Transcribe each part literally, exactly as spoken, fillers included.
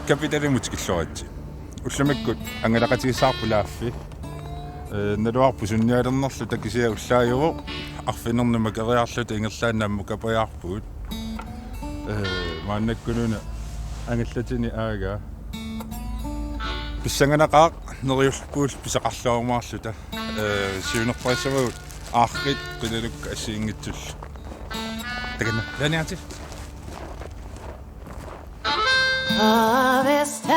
Kapitalimut tikilluaritsi. Ullumikkut angalaqatigissavarput Laaffi. Ee, naluarput sunnialernerluta kisianni ullaajuvoq arfineq-una makeriarluta ingerlaannaq ammukkapajaarpugut. Ee, maannakkununa angallatini aagaa. Pissanganaqaaq neriullugu pisaqarluarumaarluta. Ee, siunertarissavagut aarrit qilalukkat assigiinngitsullu. Takanna, ilaaniarti. Harvest time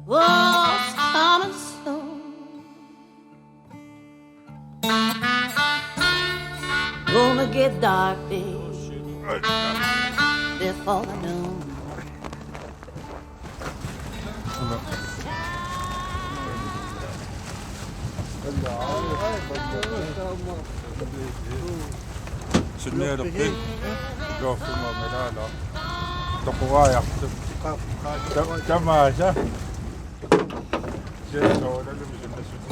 was coming soon. Gonna get dark, babe, before the noon. Sunnialerpit? Loorfimmut angalaalaaq. Toqoraajartut. Ta-, tamaasa. Siasooralumi sunnassut.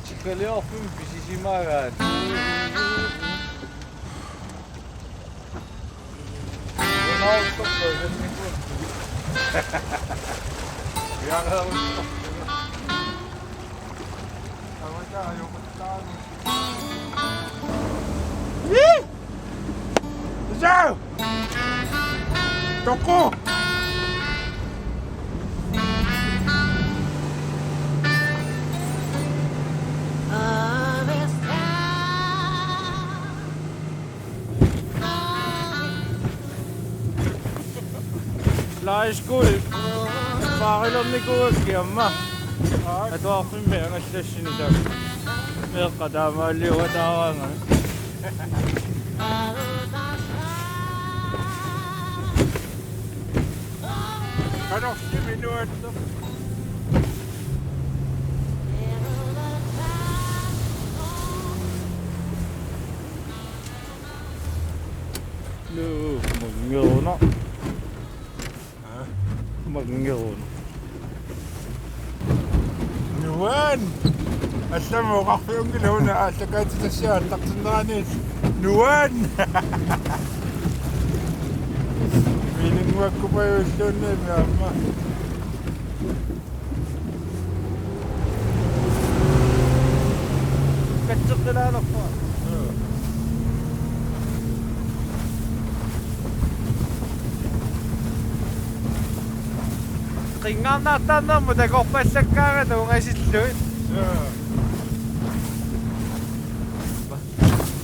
Tikaliorfimmi pisisimagaat. Ih! Isau! Toqu! Lejerskole. Paarilernikuuakka aamma. Atuarfimmi angallassinissamut. Meeqqat taamaaliuataaraangat. Qanormi nuanneq. Nuu, manngeruna. Aa? Manngeruna. Nuan! Allamut oqarfiunngilaq una aallakaatitassiaq aallartinneraniit. Nuan! Miilinnguakkupajuilluunniimmi aamma. Katseqqilaalerpara. Qinngarnartarnermut takorpallakkaangat ungasillugit.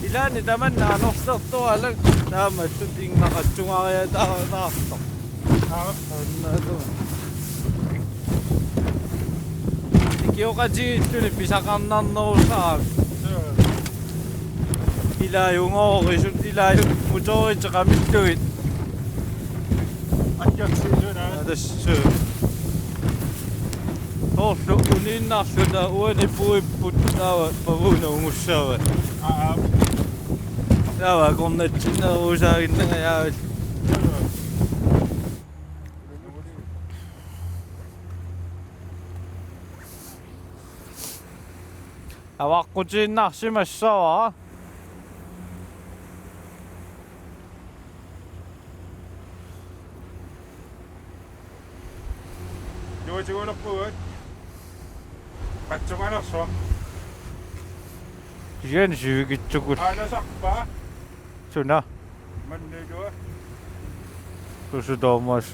Ilaanni tamanna anorlertoralak taamatut innaqatsungariataartoq. Aa. Annalu. Ikioqatigiittuni pisaqarnarnerusaaq. Ilaajungoorisut ilaajut motorit qamillugit. Akkiaksiisuna. Aa, tassa. Soorlu uniinnarluta uani puipput taava pavuuna ungussaavat. Aa. Taava akornatsinneruusaaginnanga jaavat. Avaqqutiinnarsimassavara. Nuatigulerpugut. Qatsuganersoq. Sian sivikitsukul. Alasarpa? Suna? Mannilua. Tusu Thomas.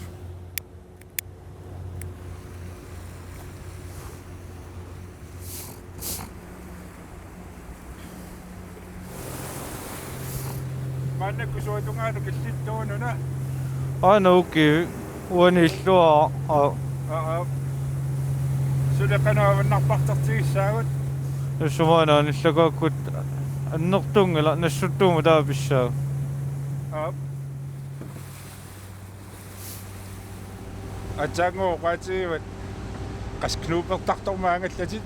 Maannakkut suatungaanut killittuununa. Aana uki uani illua. Aa. Aa. Uleqanaavannarpartartigissaagut. Nassumaana anillakaakkut annertunngilaq, nassuttuummat taava pissaagut. Aap. Aatsaannguaq oqaatigivat, qassit knuupertartormaangallatit.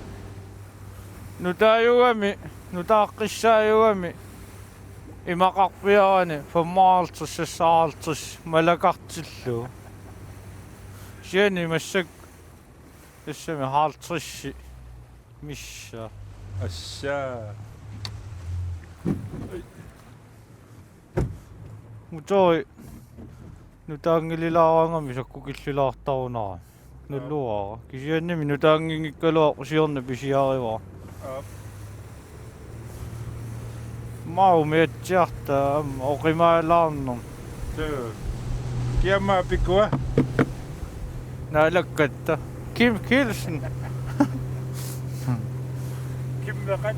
Nutaajugami, nutaaqqissaajugami. Imaqarpiarani femoghalvtreds, seksoghalvtreds malakartillugu. Kisianni massakkut tassami halvtreds missaa. Assaa. Motori nutaanngililaarangami sakkukillilaartarunarami. Nalluara. Kisiannimi nutaannginngikkaluarpoq, siorna pisiarivara. Aap. Maumi atsiarta aamma oqimaalaarnermi. Suu. Kiammaa pikua? Naalakkatta. Kim Kielsen. Kimmeqat.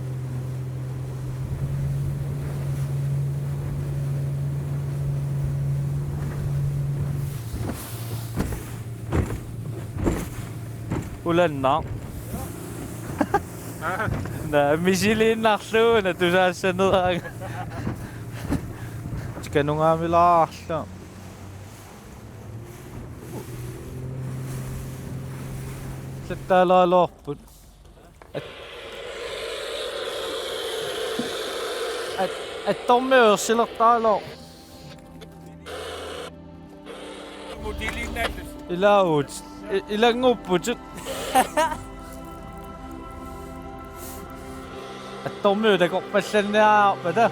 Ulannaaq. Aa. Naa, misiliinnarluuna tusaassaneraanga. Tikanungaamilaarlu. Lattaalaaluarput. At-, at-, attormiu ersilertaarlugu. Ilaavugut. I-, ilannguupputut. Attormiu takorpallanniarpata.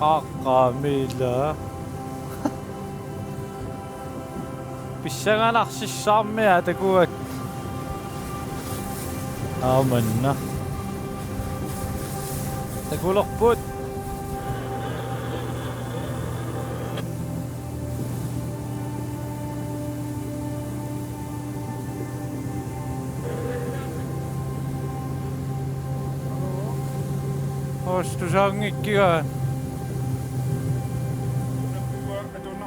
Qaqqamila. Pissanganarsisaarmia takuat. Aamanna. Takulerput. Oos, tusaanngikkiga.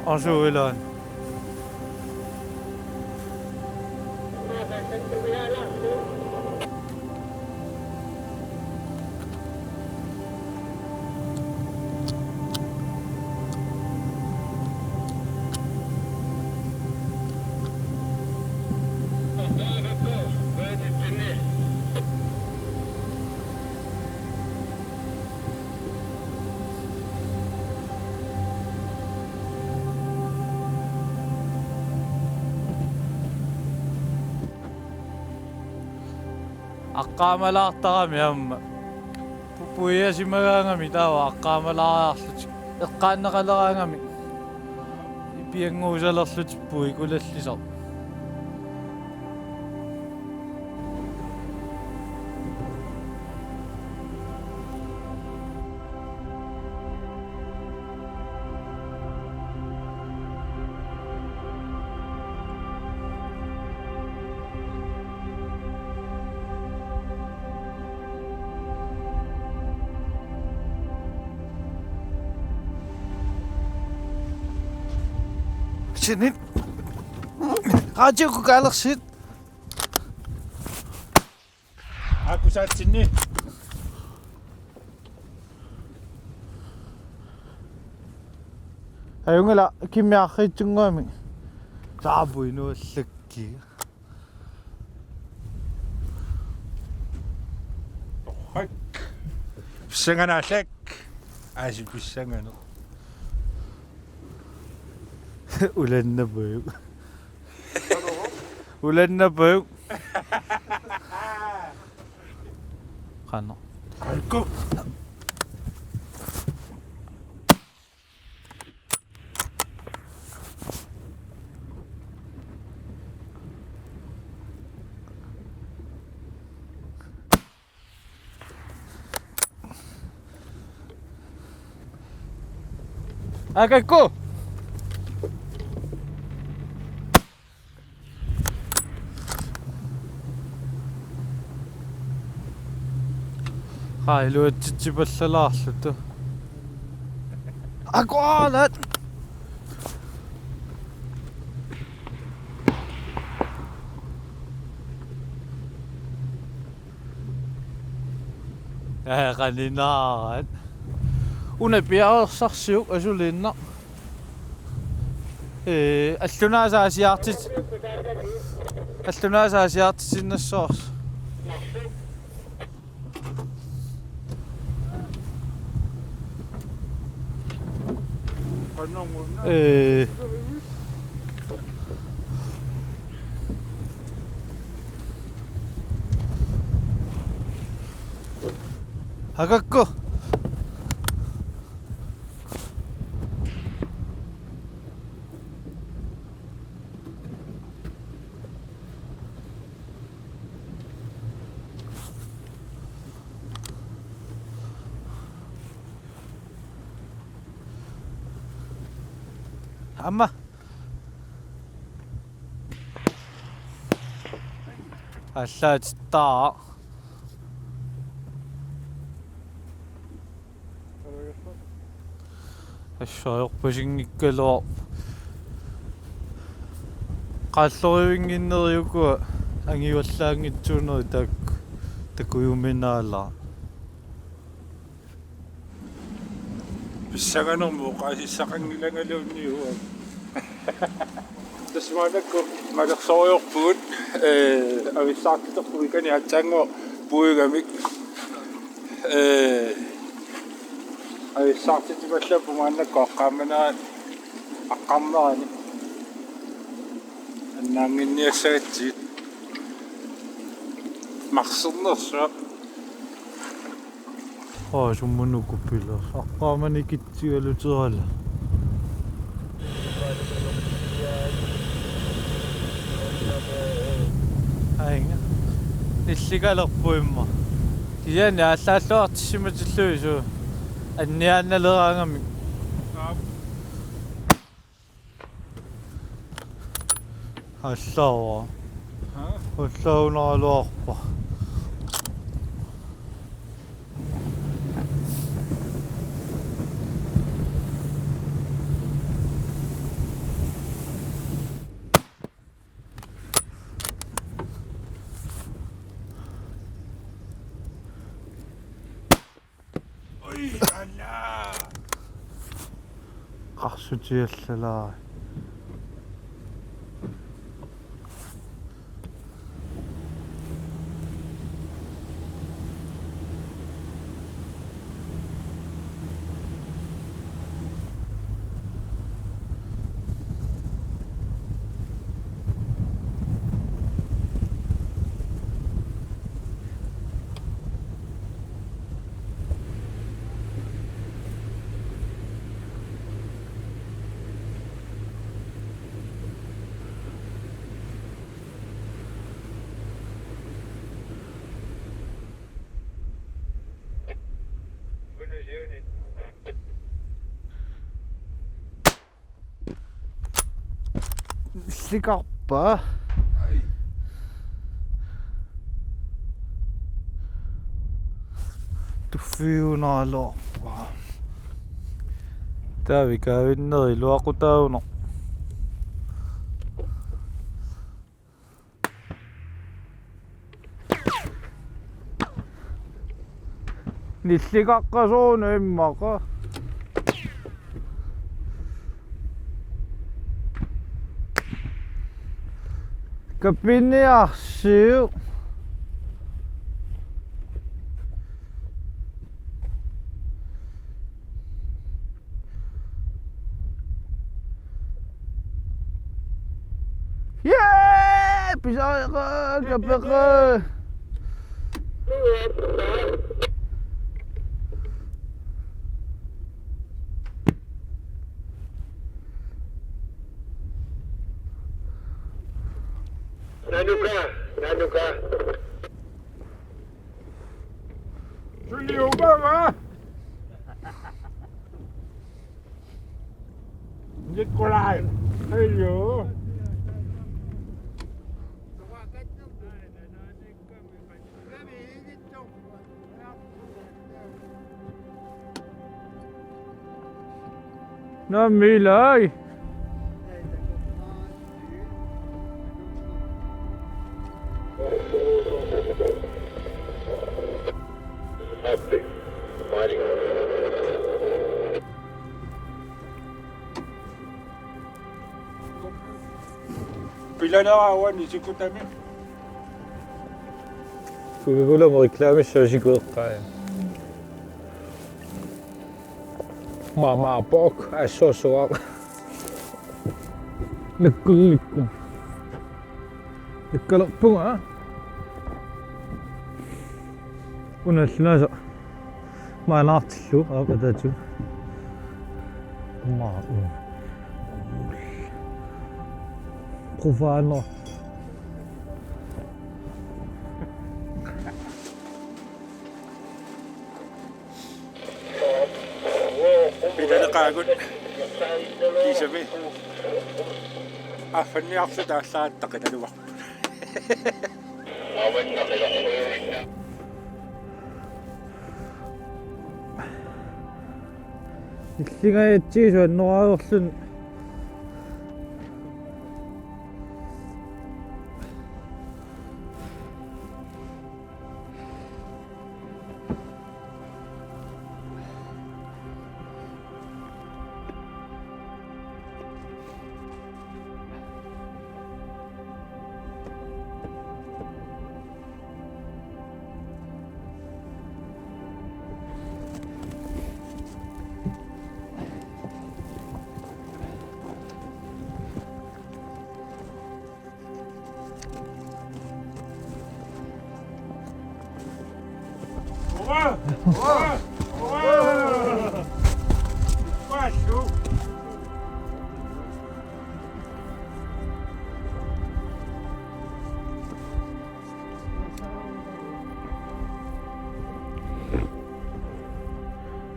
Asuilaan. Aqqaamalaartarami aamma. Pu-, puiasimagaangami taava aqqaamalaariarlutik. Eqqaanneqaleraangami. Ipiannguusalerlutik puikulallisaq. Sinit. Qaatiukku kaalersit. Aakusaatsinni. Ajunngilaq, kimmiarriitsunnguamik. Taapui nuallakki. Hak. Pissanganaq aallak. Aasi pissanganaq. Ulannapajuk. Ulannapajuk. Qanoq. Aiko. Akakku. Qaa, iluatsitsipallalaarluta. Akualat. Ee, qaninaarat. Una piareersarsiuk asuliinnaq. Ee, allunaasaq asiartit-, allunaasaq asiartitsinnassavarsi. Ee. Akakku. Aamma. Allaatittaa. Assariorpasinngikkaluarpoq. Qaallorivinnginneriukua angivallaanngitsuunerit taakku takujuminaalaat. Pissanganermut oqaasissaqanngilangaluunniit uanga. Tassa maannakkut malersoriorpugut, ee, avissaartiterput ikani aatsaannguaq puigamik. Ee, avissaartitipallappoq maannakkut aqqaamanerani, aqqarnerani. Annaannginniassagatsigit. Marsernersuaq. Aa, summunukuppilaarsoq. Aqqaamani kitsigaluterala. Ainga. Nillikalerpoq imma. Kisianni aallaalluartissimatillugu suu. Anniaannaleraangamik. Aap. Allaava. Haa? Allaavunaraluarpa. Ui, ala! Qarsutiallalaa. Sikarpa. Tuffiunaalo. Tavi kavinneri luaqutauno. Nillikaqqasuuna immaqa. Kapiniarsiuk. Yay! Pisariaqarpoq, kapeqarpoq. Nanuka, nanuka. Suliukkama. Nikolai. Hello. Naamik ilai. Pilanera uani sikutami. Coca-Cola mo reklame sasikueqqaa. Mama pok asosoa. Nakkulikku. Nakkalerpunga. Unallunaasa. Maannaartillugu aap ataatsimut. Maa uu. Profano. Pilanera qaagut. Kiisami. Affanniarlu taallaat taqilaluarput. Illingajatsigisut annoraajorluni.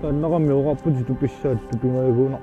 Taannaqami oqarputit tupissaat tupingajaguuna.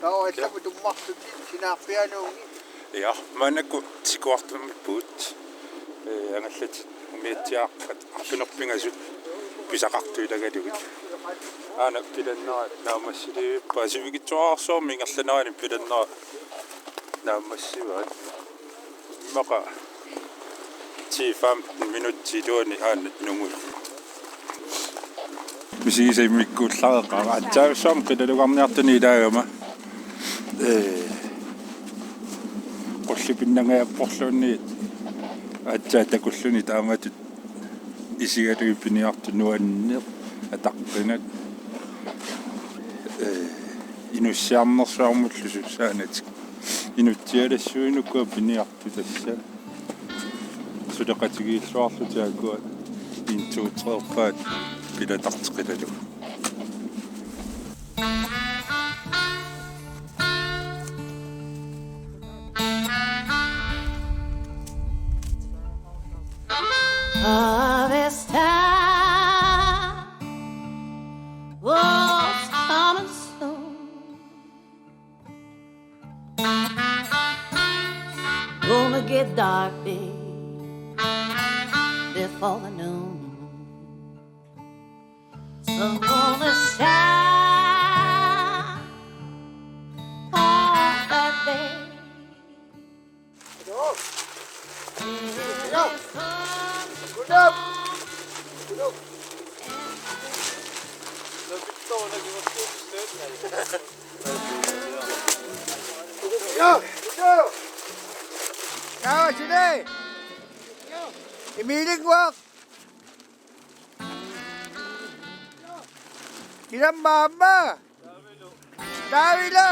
Taava allakkut tummarlutit sinaarpianuunngit. Ja, maannakkut sikuartumiippugut. Ee, angallatit umiatsiaaqqat arfineq-pingasut pisaqartuilagalugit. Aana pilannera naammassilivippaa, sivikitsuararsuarmi ingerlanerani pilannera naammassivaat. Immaqa ti femten minutsit iluanni aana nunguit. Misigisat immikkuullareqaara. Aatsaat sumi qilalugarniartunik ilaagama. Ee, qullipinnangajapporluunniit aatsaat takulluni taamatut isigalugit piniartut nuanneq ataqqinat. Ee, inussiarnersuarmullu sussaanatik. Inutsialassuinuku piniartut tassa. Suleqatigiilluarlutik ukua en, to, tre-rpaat pilatarteqilalugu. Harvest time was coming soon. Gonna get dark, babe, before the noon. Sun gonna shine on that day. Yaa, sine. Imiilinnguaq. Kinamma aamma? Taavilu.